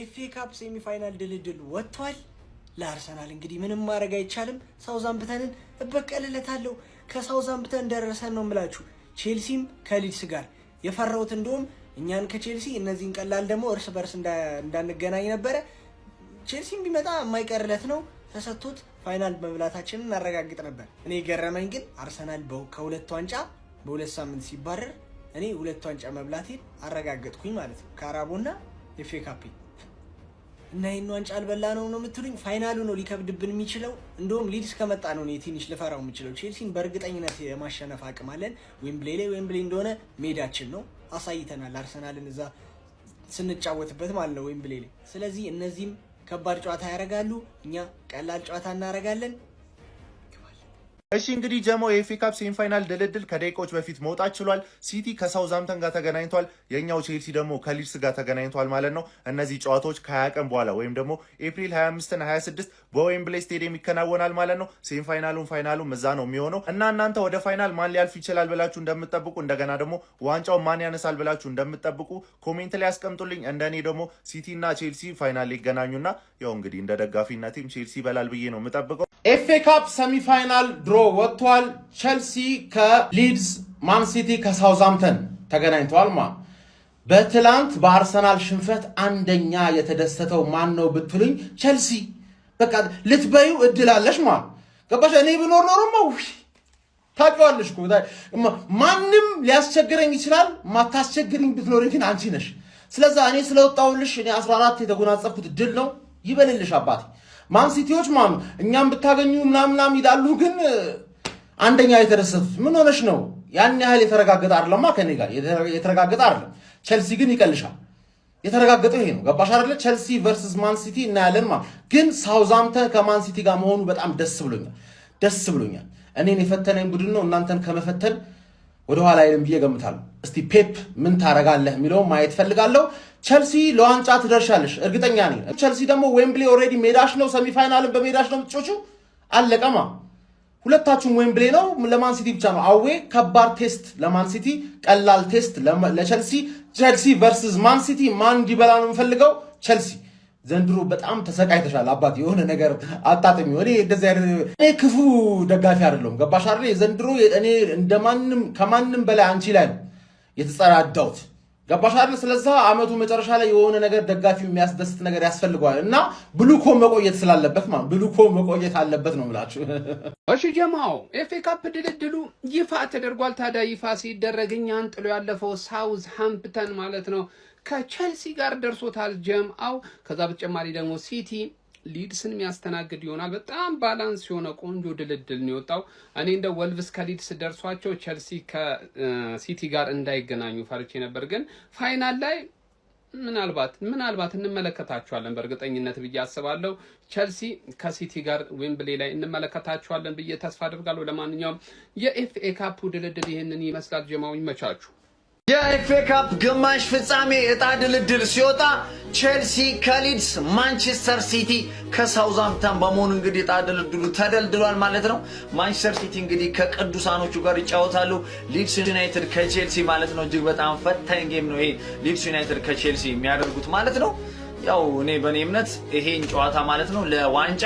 FA Cup semi-final ድልድል ወጥቷል። ለአርሰናል እንግዲህ ምንም ማድረግ አይቻልም። ሳውዛምፕተንን እበቀልለታለሁ። ከሳውዛምፕተን ደረሰን ነው የምላችሁ። ቼልሲም ከሊድስ ጋር የፈራሁት እንደውም እኛን ከቼልሲ እነዚህን ቀላል ደግሞ እርስ በርስ እንዳንገናኝ ነበረ። ቼልሲም ቢመጣ የማይቀርለት ነው፣ ተሰጥቶት final መብላታችንን እናረጋግጥ ነበር። እኔ የገረመኝ ግን አርሰናል ከሁለት ዋንጫ በ2 ሳምንት ሲባረር እኔ ሁለት ዋንጫ መብላቴን አረጋገጥኩኝ ማለት ነው። ካራቦና FA Cup እና ይህን ዋንጫ አልበላ ነው ነው የምትሉኝ? Final ኡ ነው ሊከብድብን የሚችለው። እንደውም ሊድስ ከመጣ ነው እኔ ትንሽ ልፈራው የምችለው። ቼልሲን በእርግጠኝነት የማሸነፍ አቅም አለን። ዌምብሌ ላይ፣ ዌምብሌ እንደሆነ ሜዳችን ነው፣ አሳይተናል። አርሰናልን እዛ ስንጫወትበት ማለት ነው ዌምብሌ ላይ። ስለዚህ እነዚህም ከባድ ጨዋታ ያደርጋሉ፣ እኛ ቀላል ጨዋታ እናደርጋለን። እሺ፣ እንግዲህ ጀሞ የ FA Cup semi-final ድልድል ከደቂቃዎች በፊት መውጣት ችሏል። ሲቲ ከሳውዝሃምፕተን ጋር ተገናኝቷል። የኛው ቼልሲ ደግሞ ከሊድስ ጋር ተገናኝቷል ማለት ነው። እነዚህ ጨዋታዎች ከ20 ቀን በኋላ ወይም ደግሞ ኤፕሪል 25 እና 26 በዌምብሌ ስቴዲየም ይከናወናል ማለት ነው። Semi-final ኡም final ኡም እዛ ነው የሚሆነው እና እናንተ ወደ final ማን ሊያልፍ ይችላል ብላችሁ እንደምትጠብቁ፣ እንደገና ደግሞ ዋንጫው ማን ያነሳል ብላችሁ እንደምትጠብቁ comment ላይ ያስቀምጡልኝ። እንደኔ ደግሞ ሲቲ እና ቼልሲ final ሊገናኙና ያው እንግዲህ እንደ ደጋፊነቴም ቼልሲ ይበላል ብዬ ነው የምጠብቀው። FA Cup semi-final draw ወጥቷል። ቸልሲ ከሊድስ፣ ማን ሲቲ ከሳውዝሃምፕተን ተገናኝተዋል። በትላንት በአርሰናል ሽንፈት አንደኛ የተደሰተው ማን ነው ብትሉኝ ቸልሲ። በቃ ልትበዩ እድል አለሽ ማ ገባሽ? እኔ ብኖር ኖሮማ ታውቂዋለሽ እኮ ማንም ሊያስቸግረኝ ይችላል። ማታስቸግሪኝ ብትኖሪ ግን አንቺ ነሽ። ስለዛ እኔ ስለወጣሁልሽ እኔ 14 የተጎናጸፍኩት ድል ነው። ይበልልሽ አባቴ። ማን ሲቲዎች ማኑ እኛም ብታገኙ ምናምናም ይላሉ፣ ግን አንደኛ የተደሰቱት ምን ሆነሽ ነው? ያን ያህል የተረጋገጠ አይደለማ፣ ከኔ ጋር የተረጋገጠ አይደለም። ቸልሲ ግን ይቀልሻል። የተረጋገጠው ይሄ ነው። ገባሽ አይደለ? ቸልሲ versus ማን ሲቲ እናያለን። ግን ሳውዛምተን ከማን ሲቲ ጋር መሆኑ በጣም ደስ ብሎኛል፣ ደስ ብሎኛል። እኔን የፈተነኝ ቡድን ነው። እናንተን ከመፈተን ወደኋላ አይልም ብዬ ገምታለሁ። እስቲ ፔፕ ምን ታረጋለህ የሚለውን ማየት ፈልጋለሁ። ቸልሲ ለዋንጫ ትደርሻለሽ እርግጠኛ ነኝ። ቸልሲ ደግሞ ዌምብሌ already ሜዳሽ ነው። Semi-final ን በሜዳሽ ነው የምትጮቹ። አለቀማ። ሁለታችሁም ዌምብሌ ነው። ለማን ሲቲ ብቻ ነው away። ከባድ test ለማን ሲቲ፣ ቀላል test ለቸልሲ። ቸልሲ versus ማን ሲቲ፣ ማን እንዲበላ ነው የምፈልገው? ቸልሲ። ዘንድሮ በጣም ተሰቃይተሻል አባት፣ የሆነ ነገር አጣጥሚ። እኔ እንደዚህ አይነት እኔ ክፉ ደጋፊ አይደለሁም። ገባሽ አይደል? ዘንድሮ እኔ እንደማንም ከማንም በላይ አንቺ ላይ ነው የተጸዳዳሁት። ገባሽ አይደል? ስለዛ አመቱ መጨረሻ ላይ የሆነ ነገር ደጋፊው የሚያስደስት ነገር ያስፈልገዋል እና ብሉኮ መቆየት ስላለበት ማለት ብሉኮ መቆየት አለበት ነው የምላችሁ። እሺ ጀማው፣ FA Cup ድልድሉ ይፋ ተደርጓል። ታዲያ ይፋ ሲደረግ እኛን ጥሎ ያለፈው ሳውዝ ሃምፕተን ማለት ነው ከቸልሲ ጋር ደርሶታል ጀምአው። ከዛ በተጨማሪ ደግሞ ሲቲ ሊድስን የሚያስተናግድ ይሆናል። በጣም balance የሆነ ቆንጆ ድልድል ነው የወጣው። እኔ እንደ ወልቭስ ከሊድስ ደርሷቸው ቸልሲ ከሲቲ ጋር እንዳይገናኙ ፈርቼ ነበር፣ ግን final ላይ ምናልባት ምናልባት እንመለከታቸዋለን በእርግጠኝነት ብዬ አስባለሁ። ቸልሲ ከሲቲ ጋር ዌምብሌ ላይ እንመለከታቸዋለን ብዬ ተስፋ አድርጋለሁ። ለማንኛውም የ FA Cup ድልድል ይህንን ይመስላል። ጀማው ይመቻችሁ። የ FA Cup ግማሽ ፍጻሜ እጣ ድልድል ሲወጣ ቼልሲ ከሊድስ፣ ማንቸስተር ሲቲ ከሳውዝሃምፕተን በመሆኑ እንግዲህ እጣ ድልድሉ ተደልድሏል ማለት ነው። ማንቸስተር ሲቲ እንግዲህ ከቅዱሳኖቹ ጋር ይጫወታሉ። ሊድስ ዩናይትድ ከቼልሲ ማለት ነው። እጅግ በጣም ፈታኝ game ነው ይሄ ሊድስ ዩናይትድ ከቼልሲ የሚያደርጉት ማለት ነው። ያው እኔ በእኔ እምነት ይሄን ጨዋታ ማለት ነው ለዋንጫ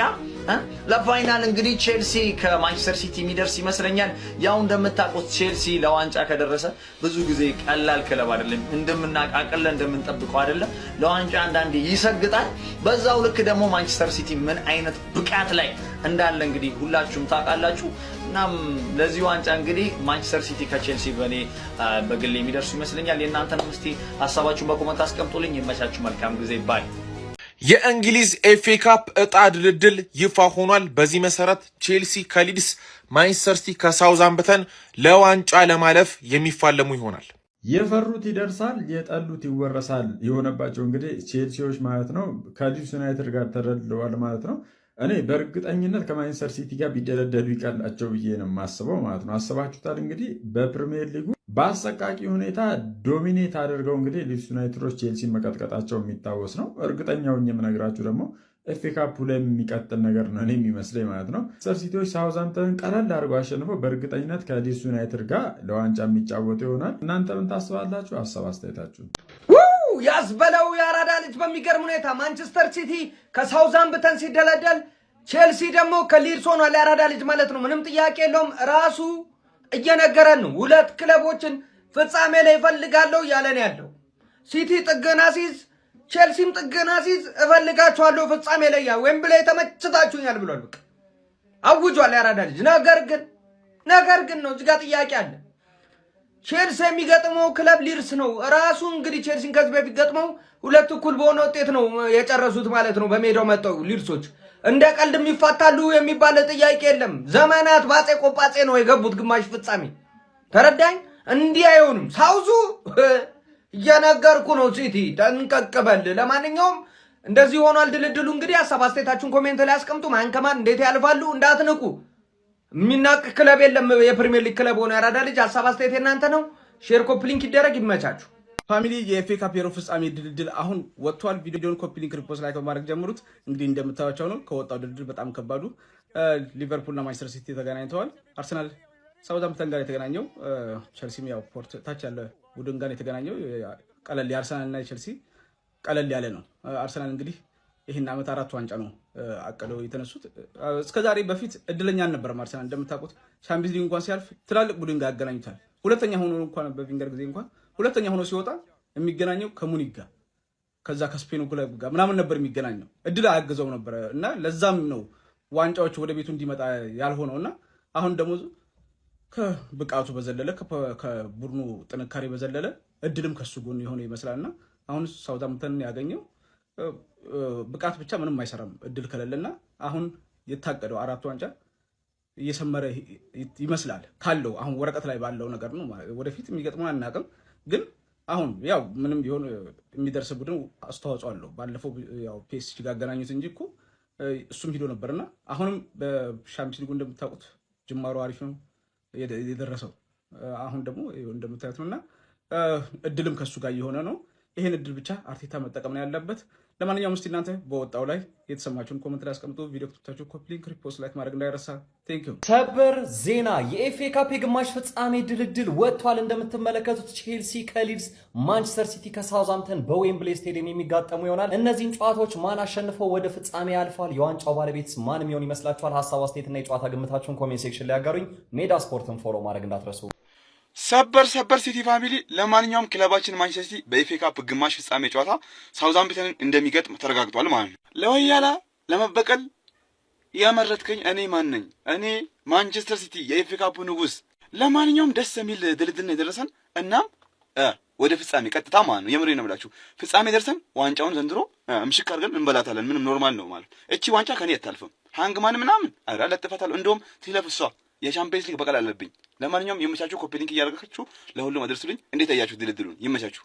ለ final እንግዲህ ቼልሲ ከማንቸስተር ሲቲ የሚደርስ ይመስለኛል። ያው እንደምታውቁት ቼልሲ ለዋንጫ ከደረሰ ብዙ ጊዜ ቀላል ክለብ አይደለም፣ እንደምናቃቅለ እንደምንጠብቀው አይደለም። ለዋንጫ አንዳንዴ ይሰግጣል። በዛው ልክ ደግሞ ማንቸስተር ሲቲ ምን አይነት ብቃት ላይ እንዳለ እንግዲህ ሁላችሁም ታውቃላችሁ። እናም ለዚህ ዋንጫ እንግዲህ ማንቸስተር ሲቲ ከቼልሲ በእኔ በግል የሚደርሱ ይመስለኛል። የእናንተንም እስቲ ሀሳባችሁን በ comment አስቀምጡልኝ። ይመቻችሁ። መልካም ጊዜ bye። የእንግሊዝ FA Cup እጣ ድልድል ይፋ ሆኗል። በዚህ መሰረት ቼልሲ ከሊድስ፣ ማንቸስተር ሲቲ ከሳውዝሃምፕተን ለዋንጫ ለማለፍ የሚፋለሙ ይሆናል። የፈሩት ይደርሳል፣ የጠሉት ይወረሳል የሆነባቸው እንግዲህ ቼልሲዎች ማለት ነው ከሊድስ ዩናይትድ ጋር ተደልድለዋል ማለት ነው። እኔ በእርግጠኝነት ከማንቸስተር ሲቲ ጋር ቢደለደሉ ይቀላቸው ብዬ ነው የማስበው ማለት ነው። አስባችሁታል እንግዲህ በፕሪሚየር ሊጉ በአሰቃቂ ሁኔታ dominate አድርገው እንግዲህ ሊድስ ዩናይትዶች ቼልሲን መቀጥቀጣቸው የሚታወስ ነው። እርግጠኛውን የምነግራችሁ ደግሞ FA Cup ኡ ላይ የሚቀጥል ነገር ነው እኔ የሚመስለኝ ማለት ነው። ማንቸስተር ሲቲዎች ሳውዝሃምፕተንን ቀለል አድርገው አሸንፈው በእርግጠኝነት ከሊድስ ዩናይትድ ጋር ለዋንጫ የሚጫወቱ ይሆናል። እናንተ ምን ታስባላችሁ? ሀሳብ አስተያየታችሁ። ያዝበለው የአራዳ ልጅ። በሚገርም ሁኔታ ማንቸስተር ሲቲ ከሳውዛምፕተን ሲደለደል ቼልሲ ደግሞ ከሊድስ ሆኗል። የአራዳ ልጅ ማለት ነው። ምንም ጥያቄ የለውም። ራሱ እየነገረን ነው። ሁለት ክለቦችን ፍጻሜ ላይ እፈልጋለሁ እያለን ያለው ሲቲ ጥግና ሲይዝ፣ ቼልሲም ጥግና ሲይዝ እፈልጋችኋለሁ ፍጻሜ ላይ ያ ዌምብሌይ ተመችታችሁኛል ብሏል። በቃ አውጇል የአራዳ ልጅ። ነገር ግን ነው እዚህ ጋር ጥያቄ አለ። ቼልሲ የሚገጥመው ክለብ ሊድስ ነው። ራሱ እንግዲህ ቼልሲን ከዚህ በፊት ገጥመው 2 እኩል በሆነ ውጤት ነው የጨረሱት ማለት ነው። በሜዳው መጥተው ሊድሶች እንደ ቀልድ የሚፋታሉ የሚባል ጥያቄ የለም። ዘመናት ባጼ ቆጳጼ ነው የገቡት ግማሽ ፍጻሜ። ተረዳኝ። እንዲህ አይሆንም። ሳውዙ እየነገርኩ ነው። ሲቲ ጠንቀቅ በል። ለማንኛውም እንደዚህ ሆኗል ድልድሉ። እንግዲህ ሀሳብ አስተያየታችሁን comment ላይ አስቀምጡ። ማን ከማን እንዴት ያልፋሉ እንዳትንቁ። የሚናቅ ክለብ የለም። የፕሪሚየር ሊግ ክለብ ሆኖ ያራዳ ልጅ። ሀሳብ አስተያየት የእናንተ ነው። Share copy link ይደረግ። ይመቻችሁ። Family፣ የኤፍኤ ካፕ የሩብ ፍጻሜ ድልድል አሁን ወጥቷል። ቪዲዮን copy link፣ repost፣ like በማድረግ ጀምሩት። እንግዲህ እንደምታዩቸው ነው። ከወጣው ድልድል በጣም ከባዱ ሊቨርፑልና ማንቸስተር ሲቲ ተገናኝተዋል። አርሰናል ሳውዛምፕተን ጋር የተገናኘው፣ ቸልሲም ያው ፖርት ታች ያለ ቡድን ጋር የተገናኘው ቀለል የአርሰናልና የቸልሲ ቀለል ያለ ነው። አርሰናል እንግዲህ ይህን ዓመት አራት ዋንጫ ነው አቅደው የተነሱት። እስከዛሬ በፊት እድለኛ አልነበረም አርሰናል። እንደምታውቁት ሻምፒዮንስ ሊግ እንኳን ሲያልፍ ትላልቅ ቡድን ጋር ያገናኙታል። ሁለተኛ ሆኖ እንኳን በቪንገር ጊዜ እንኳን ሁለተኛ ሆኖ ሲወጣ የሚገናኘው ከሙኒክ ጋር ከዛ ከስፔኑ ክለብ ጋር ምናምን ነበር የሚገናኘው። እድል አያግዘው ነበረ እና ለዛም ነው ዋንጫዎች ወደ ቤቱ እንዲመጣ ያልሆነው። እና አሁን ደግሞ ከብቃቱ በዘለለ፣ ከቡድኑ ጥንካሬ በዘለለ እድልም ከሱ ጎን የሆነ ይመስላል። እና አሁን ሳውዛምፕተንን ያገኘው ብቃት ብቻ ምንም አይሰራም እድል ከሌለና አሁን የታቀደው አራት ዋንጫ እየሰመረ ይመስላል ካለው አሁን ወረቀት ላይ ባለው ነገር ነው። ወደፊት የሚገጥመውን አናውቅም፣ ግን አሁን ያው ምንም ቢሆን የሚደርስ ቡድን አስተዋጽኦ አለው። ባለፈው ያው ፒኤስጂ ጋር አገናኙት እንጂ እኮ እሱም ሂዶ ነበርና አሁንም በሻምፒዮንስ ሊጉ እንደምታውቁት ጅማሮ አሪፍ ነው የደረሰው። አሁን ደግሞ እንደምታዩት ነው እና እድልም ከሱ ጋር እየሆነ ነው። ይህን እድል ብቻ አርቴታ መጠቀም ነው ያለበት። ለማንኛውም እስቲ እናንተ በወጣው ላይ የተሰማችሁን comment ላይ አስቀምጡ። ቪዲዮ ከተመቻችሁ copy link፣ repost፣ like ማድረግ እንዳይረሳ። Thank you። ሰበር ዜና! የኤፍኤ ካፕ የግማሽ ፍጻሜ ድልድል ወጥቷል። እንደምትመለከቱት ቼልሲ ከሊድስ፣ ማንቸስተር ሲቲ ከሳውዛምተን በዌምብሌ ስቴዲየም የሚጋጠሙ ይሆናል። እነዚህን ጨዋታዎች ማን አሸንፈው ወደ ፍጻሜ ያልፋል? የዋንጫው ባለቤት ማን የሚሆን ይመስላችኋል? ሀሳብ አስተያየትና የጨዋታ ግምታችሁን comment section ላይ ያጋሩኝ። ሜዳ ስፖርትን follow ማድረግ እንዳትረሱ። ሰበር ሰበር ሲቲ family! ለማንኛውም ክለባችን ማንቸስተር ሲቲ በኤፍኤ ካፕ ግማሽ ፍጻሜ ጨዋታ ሳውዛምፕተንን እንደሚገጥም ተረጋግጧል ማለት ነው። ለወያላ ለመበቀል ያመረትከኝ እኔ ማን ነኝ? እኔ ማንቸስተር ሲቲ የኤፍኤ ካፑ ንጉስ። ለማንኛውም ደስ የሚል ድልድል ነው የደረሰን። እናም ወደ ፍጻሜ ቀጥታ ማለት ነው። የምሬ ነው የምላችሁ። ፍጻሜ ደርሰን ዋንጫውን ዘንድሮ ምሽክ አድርገን እንበላታለን። ምንም normal ነው ማለት እቺ ዋንጫ ከኔ አታልፍም። ሃንግማን ምናምን ኧረ ለጥፋታለሁ። እንደውም ትለፍ እሷ፣ የቻምፒየንስ ሊግ በቀል አለብኝ። ለማንኛውም ይመቻችሁ። Copy link እያደረጋችሁ ለሁሉም አድርሱልኝ። እንዴት አያችሁ ድልድሉን? ይመቻችሁ።